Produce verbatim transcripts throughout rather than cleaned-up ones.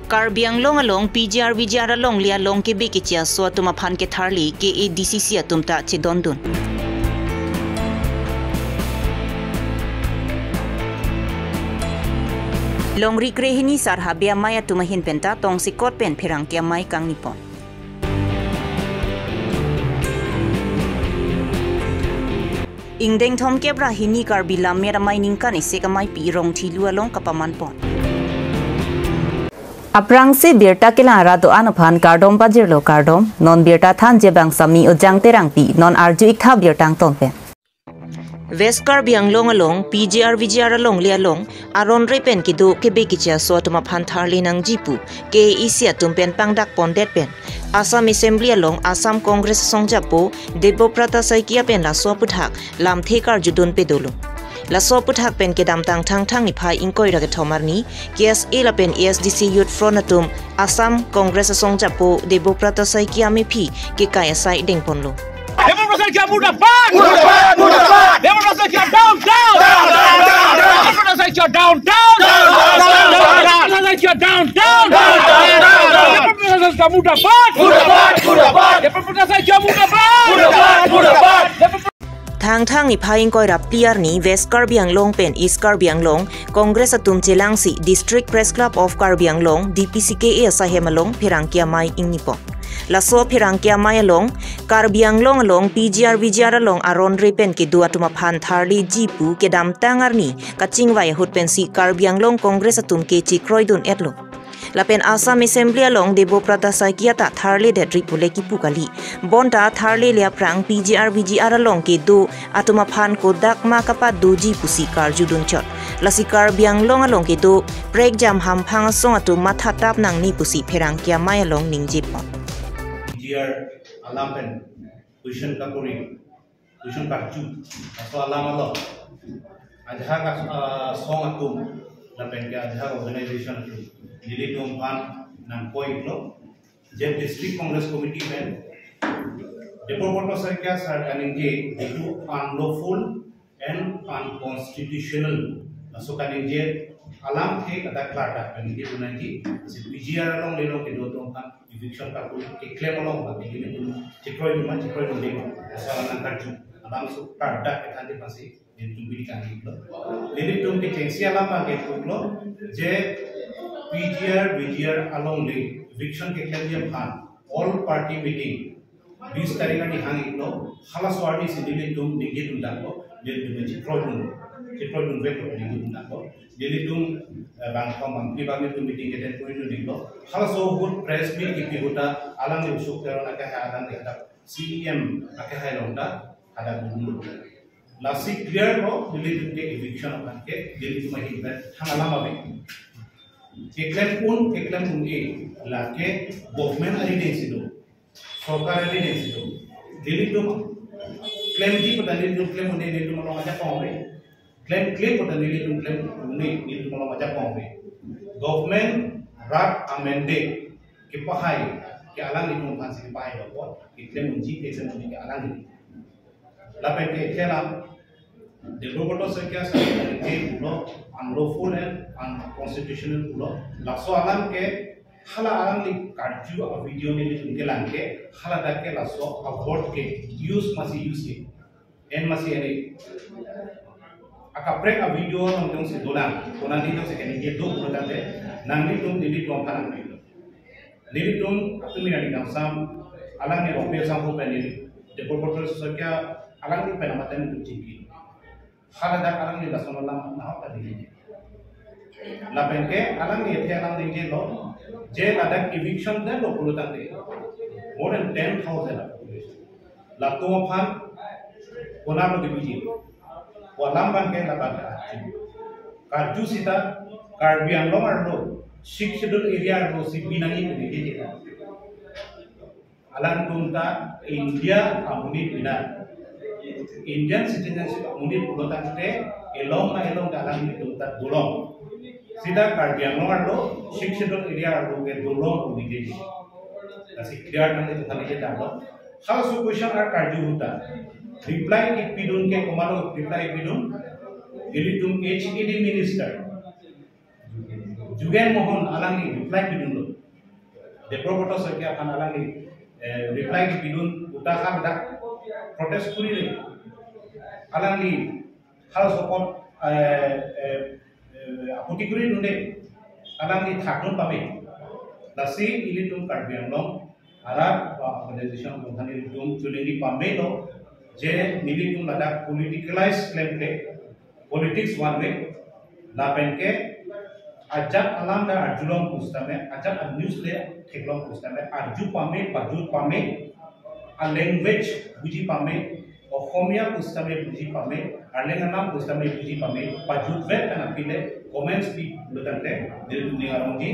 Karbi Anglong along P G R V G R alongle along kebe keche aso atum aphan ketharle K A D C C atum ta chedondun. Longri krehini Sar Habe amei atum ahin penta tongsekot pen pherangke amei kangnipon. Ingdeng thomkep ra hini Karbi Lammet Amei ningkan isi ameipi Rongthilu along kapamanpon. Aphrangsi birta kelang ra do-an aphan kardom pajirlo kardom, non birta thanji abang Sami Ojang Terangpi, non arju-ik tha birta angton pen. West Karbi Anglong along P G R V G R alongle along aron re pen kedo kebe keche aso atum aphan tharle nangji pu K A A C atum pen pangdak pondet pen Assam Assembly along Assam Congress asongjapo Debobrata Saikia pen laso aphuthak lamthe karjudun pedolo. Laso aphuthak pen kedamtang Thangthang niphai ingkoi ra kethom arni K S A lapen A S D C Youth Front atum Assam Congress asongjapo Debobrata Saikia amephi kekai asai dengponlo. Debobrata Saikia murdabad! Murdabad! Murdabad! Debobrata Saikia down, down! Down, down, down! Debobrata Saikia down, down! Down, down, down! Debobrata Saikia down, down! Down, down, down! Debobrata Saikia murdabad! Murdabad! Murdabad! Debobrata Saikia murdabad! Murdabad! Murdabad! Thangthang niphai ingkoi ra phli arni West Karbi Anglong pen East Karbi Anglong Congress atum chelangsi District Press Club of Karbi Anglong, D P C K A asahem along pherangke amei ingnipon. Laso pherangke amei along Karbi Anglong along P G R V G R along aron re pen kedo atum aphan tharleji pu kedamtang arni kachingvai ahut pensi Karbi Anglong Congress atum ke chekroidun-etlo. Lapen Assam Assembly along Debobrata Saikia ta tharledet ri pule kipu kali. Bonta tharlele aphrang P G R V G R along kedo atum aphan kodak ma kapadoji pusi karjudun chot. Lasi Karbi Anglong along kedo prekjam hamphang asong atum mathatap nangne pusi pherangke amei along ningjepon. P G R alam pen question kakuri, question karju, laso alam along ajahak as-, ah, asong atum lapen ke ajahak organization atum nelitum aphan nangkoi-iklo je District Congress Committee pen Debobrata Saikia sir kaningje itum unlawful and unconstitutional. Laso kaningje alamthe kadak klardak kaningje punangji, si P G R alongle along kedo atum aphan eviction karju keklem along ba nelitum chekroidun ma chekroidunde ma, laso alam nangkarju, alam so klardak kethanji aphansi nelitum bidi kaninglo. Nelitum kechengsi alam abang ke putlo je P G R V G R alongle eviction keklemji aphan all party meeting bis tarik arni hang-iklo, halaso arni si nelitum ningjedundaklo, nelitum chekroidun, chekroidunveklo ningjedundaklo. Nelitum, eh, bangkethom bangphli abang nelitum meeting attend koridun-iklo. Halaso ahut press meet kipi ahut ta alangli Ashok Teron akehai alangli hadak C E M akehai along ta hadak dundunlo. Lasi clear lo, nelitum ke eviction aphan ke nelitum ahin pen thang alam ave. Keklem un, keklem un-e, lake government arideng si do, sorkar arideng si do. Nelitum klemji pu ta nelitum klem un-e, nelitum along ajakong ave. Klemkle pu ta nelitum klem un-e, nelitum along ajakong ave. Government rat amende kepahai ke alanglitum aphansi kepahai lo apot, keklem unji keklem unji ke alanglitum. Lapen ke thelang, Debobrata Saikia sir ke pulo unlawful and unconstitutional pulo. Laso alam ke hala alangli karju a-video nelitum kelang ke, haladak ke laso a-word ke use masi use-e, en masi en-e. Akaprek a-video along jongsi dolang, konat jongsi kaningje do pulo tangte, nanglitum nelitum aphan nangpilo. Nelitum atum ini kangsam, alangli Rongpi asangho pen neli, Debobrata Saikia alangli pen amat nelitum chingki. Haladak alangli lason alam nahok ta ningje. Lapen ke alangli athe alam ningjelo, je ladak eviction damlo pulo tangte, more than ten thousand a population. Latum aphan konatlo kebiji? Ko alam abang ke ladak karju. Karju sita Karbi Anglong arlo, Sixth Schedule area arlo si binangji pu ningje. Alangtum ta India amonit pinar, Indian citizenship amonit pulo tangte, elong ma elong ta alanglitum ta dolong. Sita Karbi Anglong arlo, Sixth Schedule area arlo ke dolong pu ningje. Lasi clear nanglitum kali ke damlo. Halaso question ar karju ahut ta reply kepidun ke komatlo reply kepidun? Nelitum H A D minister, Jugen Mohan alangli reply pidunlo. Debroto Saikia aphan alangli, eh, reply pidun, uta hadak protest kurile. Alangli hal sopot, eh, eh, eh, aputi kuridunde, alangli thakdun pame. Lasi ilitum Karbi Anglong arat ba organization atum aphan ilitum choningri pamelo, je nelitum ladak politicalize klemkle, politics one way, lapen ke ajat alam ta arjulong pusitame, ajat a-news le theklong pusitame, arju pame, pajut pame, a-language buji pame, Oxomiya pusitame buji pame, Arleng anam pusitame buji pame, pajutvet pen aphi le comments pi lo tangte, nelitum ning arongji,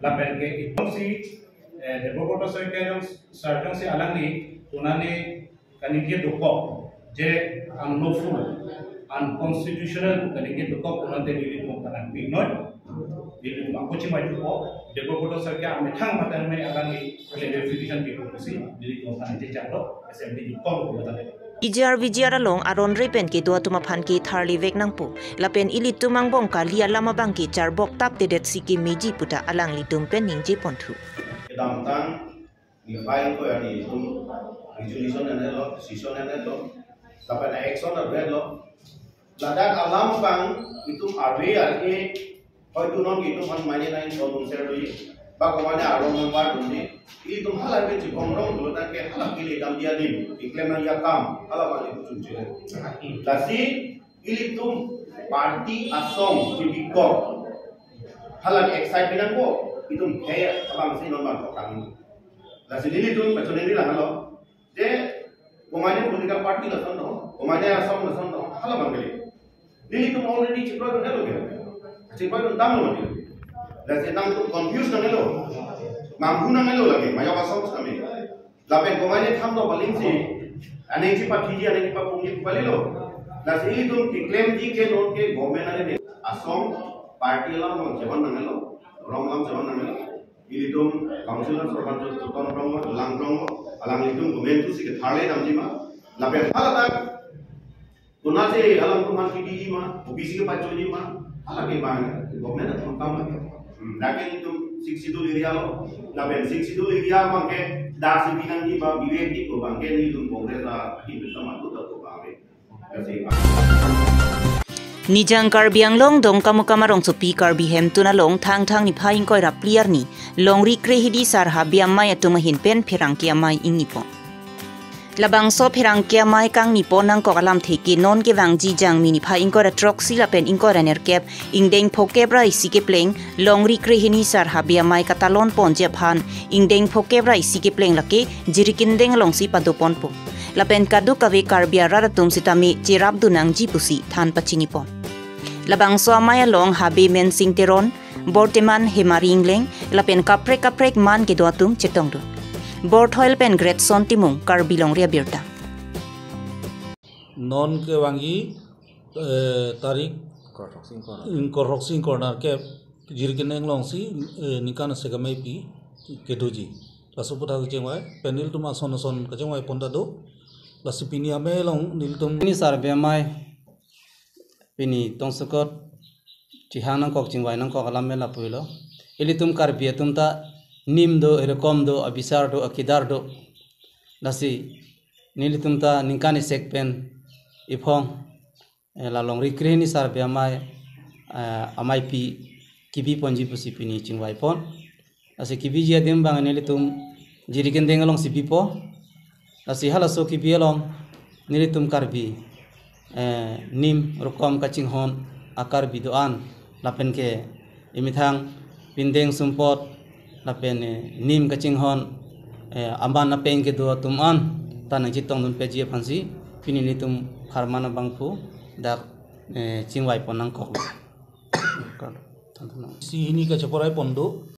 lapen ke itum si, eh, Debroto Saikia jong, sir jongsi alangli konane kaningje dokok, je unlawful, unconstitutional kaningje dokok, konate nelitum kanang pinoi, nelitum ako chimai dokok, Debroto Saikia amethang matan me alangli clarification pipo pusi, nelitum kaningje chaklo, assembly dokok konate. E G R V G R along aron re pen kedo atum aphan ke tharli vek nangpo. Lapen ilitum angbong kali alam abang ke charbok tap tedet si kemeji puta alanglitum pen ningje ponthu. Kedamtang niphai ko ya nelitum resolution ene lo, decision ene lo, lapen action ene lo. Ladak alam abang itum arve arve, hoitu non itum han mane nai ton ser doi, ba komane arong member doi, itum hala ke chibom rong dolo tangte hala kili dam dia dim, iklem nangji akam, hala bang itum chunche. Lasi ilitum party asong chibikok, hala excite binangpo, itum kaya abang si non bang kokang. Lasi nelitum pachoningri lahelo. Je, komane political party lason do, komane asong lason do, hala bang kali. Nelitum already chiproi dun helo ke. Chiproi dun tanglo mati. Lasi nangtum confuse nanghelo. Manghu nanghelo lagi, mayok asong kami. Lapen komane tham do paling si, aning chipathiji, aning chipapungji palilo. Lasi ilitum keklemji ke non ke government ale asong party alam chevan nanghelo, rong alam chevan nanghelo. Ilitum councillor sorban tu tukon rong, lang rong, alanglitum government tu si ketharle damji ma. Lapen haladak, konatsi alangtum aphan kebiji ma, O B C kepachoji ma, hala ke ma, government atum kam lagi. Hmm, dak ke itum Sixth Schedule area lo, lapen Sixth Schedule area abang ke, dak si binangji ba, bivek di ko abang ke, nelitum Congress a, hi bersama tu tak ko abang ke. Nijang Karbi Anglong Dongkamukam arongsopi Karbi Hemtun along Thangthang niphai ingkoi ra phli arni, Longri Krehini Sar Habe Amei atum ahin pen pherangke amei ingnipon. Labangso pherangke amei kangnipon nangkok alamthe ke non kevangji Jangmi niphai ingkoi ra throksi lapen ingkoi ra nerkep, ingdeng phokep ra isi kepleng, Longri Krehini Sar Habe Amei katalon ponji aphan, ingdeng phokep ra isi kepleng lake, Jirikindeng alongsi padoponpo. Lapen kadokave Karbi arat atum sitame cherapdun nangji pusi than pachinipon. Labangso amei along Habe Mensing Teron, Borteman Hemari Ingleng, lapen kaprek kaprek man kedo atum chetongdun. Borthoil pen Greatson Timung, Karbi Longri Abirta. Non kevangji, eh, tarik ingkoi ra throksi ingkoi ra nerkep, Jirikindeng alongsi, eh, ningkan isi ameipi kedoji. Laso aputhak kachingvai, pen nelitum ason ason kachingvaipon ta do. Lasi pini amei along nelitum. Pini Sar Habe Amei, pini tongsokot chihang nangkok chingvai nangkok alam me lapuilo. Ilitum Karbi atum ta nim do, erokom do, abichar do, akedar do. Lasi nelitum ta ningkan isek pen iphong, eh, la Longri Krehini Sar Habe Amei, eh, ameipi kebiponji pusi pini chingvaipon. Lasi kebiji adim abang nelitum Jirikindeng alongsi bipo. Lasi halaso kebi along nelitum Karbi, eh, nim rokom kachinghon a-Karbi do-an lapen ke emethang pindeng sumpot lapen, eh, nim kachinghon, eh, aman apeng kedo atum an ta nangchetongdun peji aphansi pini nelitum pharman abangphu dak, eh, chingvaipon nangkok. Isi hini kacheporaipon do.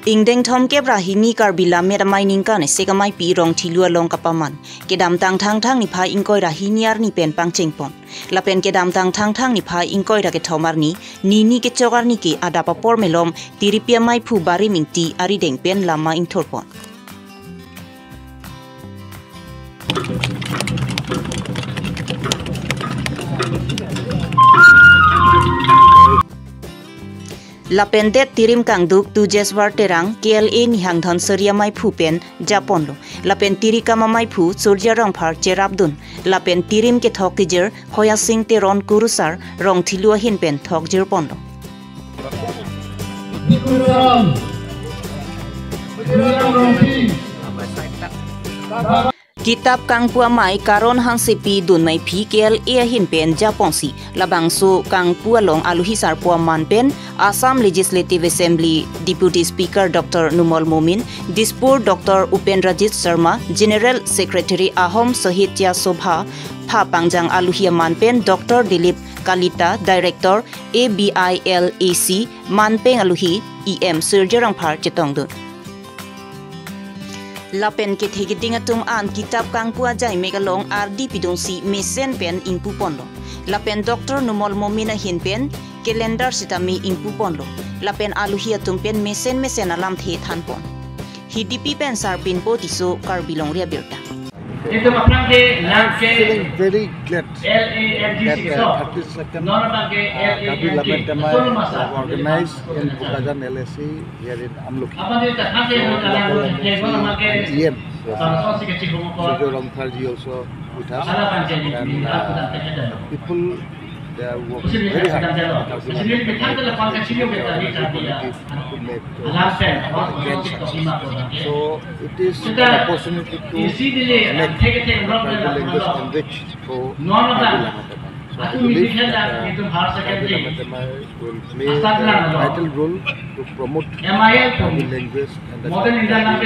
Ingdeng thomkep ra hini Karbi Lammet Amei ningkan isek ameipi Rongthelu along kapaman. Kedamtang Thangthang niphai ingkoi ra hini arni pen pangchengpon. Lapen kedamtang Thangthang niphai ingkoi ra kethom arni, nini kechok arni ke adap apor malom, Tiripi ameiphu Barim Ingti arideng pen lama ingthurpon. Lapen det tirim kangduk Tujeswar Terang K L A Nihang Dhansiri amaiphu pen japonlo. Lapen tiri kama amaiphu Surjya Rongphar cherapdun. Lapen tirim kethok kejir Hoya Sing Teron Kurusar Rongthelu ahin pen thok jirponlo. Kitap kangpu amei Karon Hansepi dunmei aphi K L A ahin pen japonsi labangso kangpu along aluhi sarpo aman pen Assam Legislative Assembly Deputy Speaker Doctor Numal Momin, Dispur Doctor Upendrajit Sharma, General Secretary Ahom Sahitya Sobha, pha pangjang aluhi aman pen Doctor Dilip Kalita, Director A B I L A C, manpeng aluhi E M Surjya Rongphar chetongdun. Lapen kethe keding atum an kitap kangpu ajai mek along ardi pidunsi mesen pen ingpuponlo. Lapen Doctor Numal Momin ahin pen calendar sitame ingpuponlo. Lapen aluhi atum pen mesen mesen alamthe thanpon. Hidipi pen Sarpinpo Tisso, Karbi Longri Abirta. Itum aphrang ke lang ke feeling very glad that uh, thirty-second uh, Karbi Lammet Amei have organized in Bokajan L A C here in Amlokhi. So local M L A C and E M, Surjya Rongphar ji also with us. And uh, people, they are working very hard. Karbi Lammet Amei to make uh, grand success. So it is an opportunity to make the tribal language enriched for Karbi Lammet Amei. So I believe that uh, Karbi Lammet Amei will play a vital role to promote Karbi language and the Karbi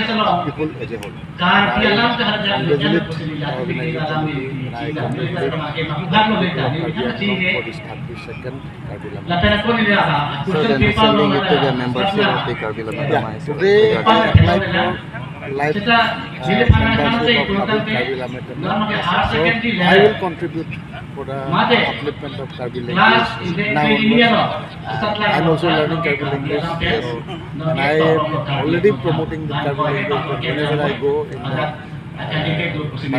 people as a whole. I congratulate the organizing committee and I congratulate the people of Karbi Anglong for this thirty-second Karbi Lammet Amei. So then recently you took a membership of the Karbi Lammet Amei. Yeah, today I applied for life uh, membership of Karbi, Karbi Lammet Amei. So I will contribute for the upliftment of Karbi language now onwards. Uh, I'm also learning Karbi language, yes. And I am already promoting the Karbi language, but whenever I go in the uh,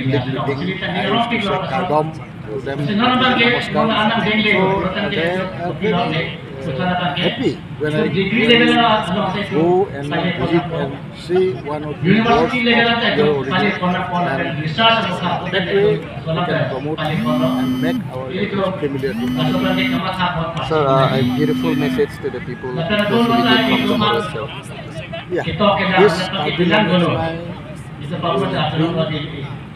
public meeting, I used to say "Kardom" to them, "Namaskar." So they have been happy when I, when I go and visit and see one of the words of your origin, and that way we can promote and make our language familiar to them. Sir, uh, a beautiful message to the people who celebrate from the Moreh. Yeah, this Karbi Lammet Amei will bring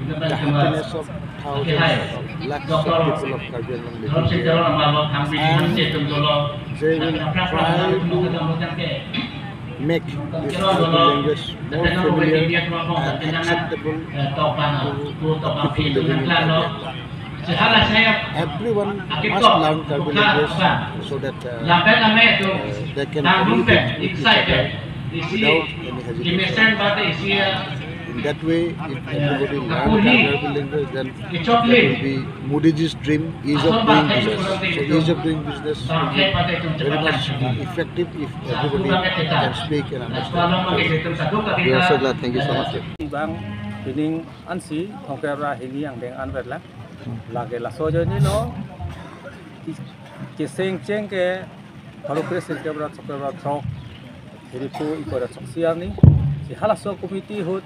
the happiness of thousands of lakhs of people of Karbi Anglong living here, and they will try to make this Karbi language more familiar and acceptable to the people living in Karbi Anglong. Everyone must learn Karbi language so that uh, uh, they can communicate with each other without any hesitation. In that way, if everybody learn Karbi language, then there will be Modiji's dream, ease of doing business. So ease of doing business will be very much effective if everybody can speak and understand. We are so glad. Thank you so much, sir. Bang, pining ansi, thongkep ra hini angdeng anvet lang. Lake laso ajoine lo, ki-, keseng cheng ke, pharo kresirkep ra throkkep ra throk, hiripu iko ra throksi arni. Si halaso committee ahut,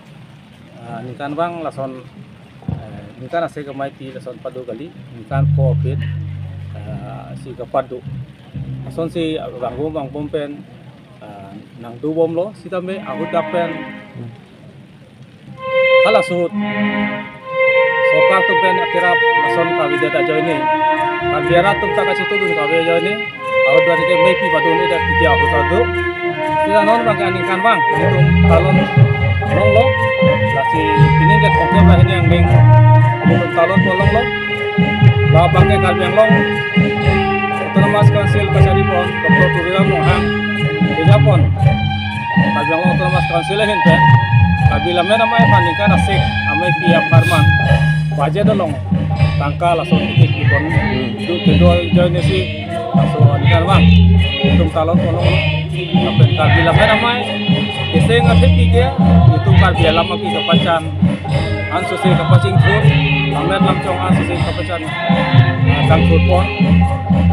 ah, ningkan vang lason, eh, ningkan asek amei pi lason pado kali, ningkan pho aphi, ah, si kapado. Lasonsi vangbom vangbom pen, ah, nangdobomlo, sitame ahut dak pen, halaso ahut sorkar atum pen akerap ason kavedet ajoine, Karbi arat atum ta kachetongdun kave ajoine, ahut dua ke mei pi padun-edet titi ahut ado. Sita non bang ke aningkan vang, itum talon longlo, lasi pining ke thongkep ra hini angdeng, itum talon longlo. Labang ke Karbi Anglong Autonomous Council kacharipon Doctor Tuliram Ronghang, kejapon Karbi Anglong Autonomous Council ahin pen Karbi Lammet Amei aphan ningkan asek amei pi apharman budget along tangka lason itik ipon, hmm, itum kedo ajoinesi laso aningkan vang itum talon longlo. Lapen Karbi Lammet Amei keseng athepi ke itum Karbi alam aphi kapachan, ansose kapachingthur, lammet lamchong ansose kapachan, ah, chingthurpon.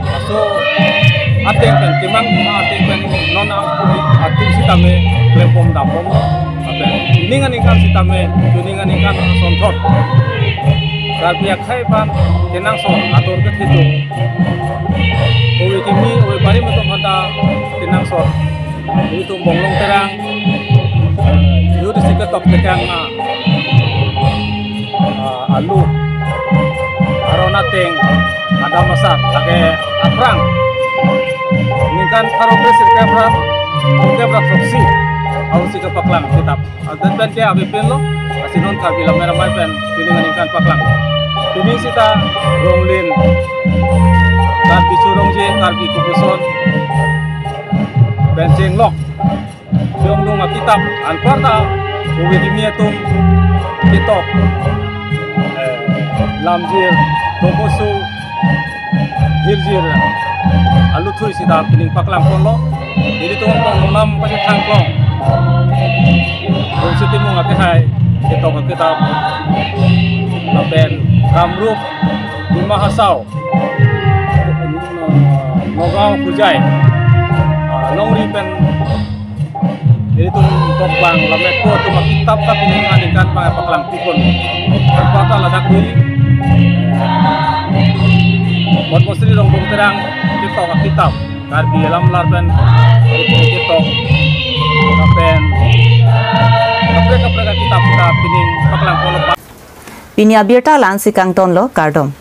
Laso ateng pen, kemang ateng pen non atum sitame klembom dambom. Lapen pining aningkan sitame, pining aningkan asonthot Karbi akhei aphan kenangsot atur kethe atum, ove kimi, ove barim atum aphanta kenangsot, ilitum Bonglong Terang, eh, U D C ketok tekang, ah, ah, alu, aron ateng, adam asat, lake aphrang ningkan pharo kre sirkep ra, sirkep ra throksi, ahut si kepaklang kitap. Anten pen ke avepinlo, lasi non Karbi Lammet Amei pen pining aningkan paklang. Pining sita Ronglin, Karbi Churongje, Karbi Kubuson pen chenglok, chongdung akitap anparta ove kimi atum ketok, eh, lamjir, domosu, hirjir, aluthoi sita pining paklang ponlo. Ilitum Bonglong Nam Pachethang Klong, Bungsi Timung akehai ketok akitap, lapen Kamrup, Dima Hasao, Nagaon, Hojai, ah, longri pen ilitum tokbang lammet po atum akitap ta pining aningkan abang paklang pikun. Anparta ladak dui, Padmasri Rongbong Terang ketok akitap, Karbi Alamlar pen ketok, lapen kaprek kaprek akitap ta pining paklang ponlo. Pini abirta la-ansi kangtonlo, kardom.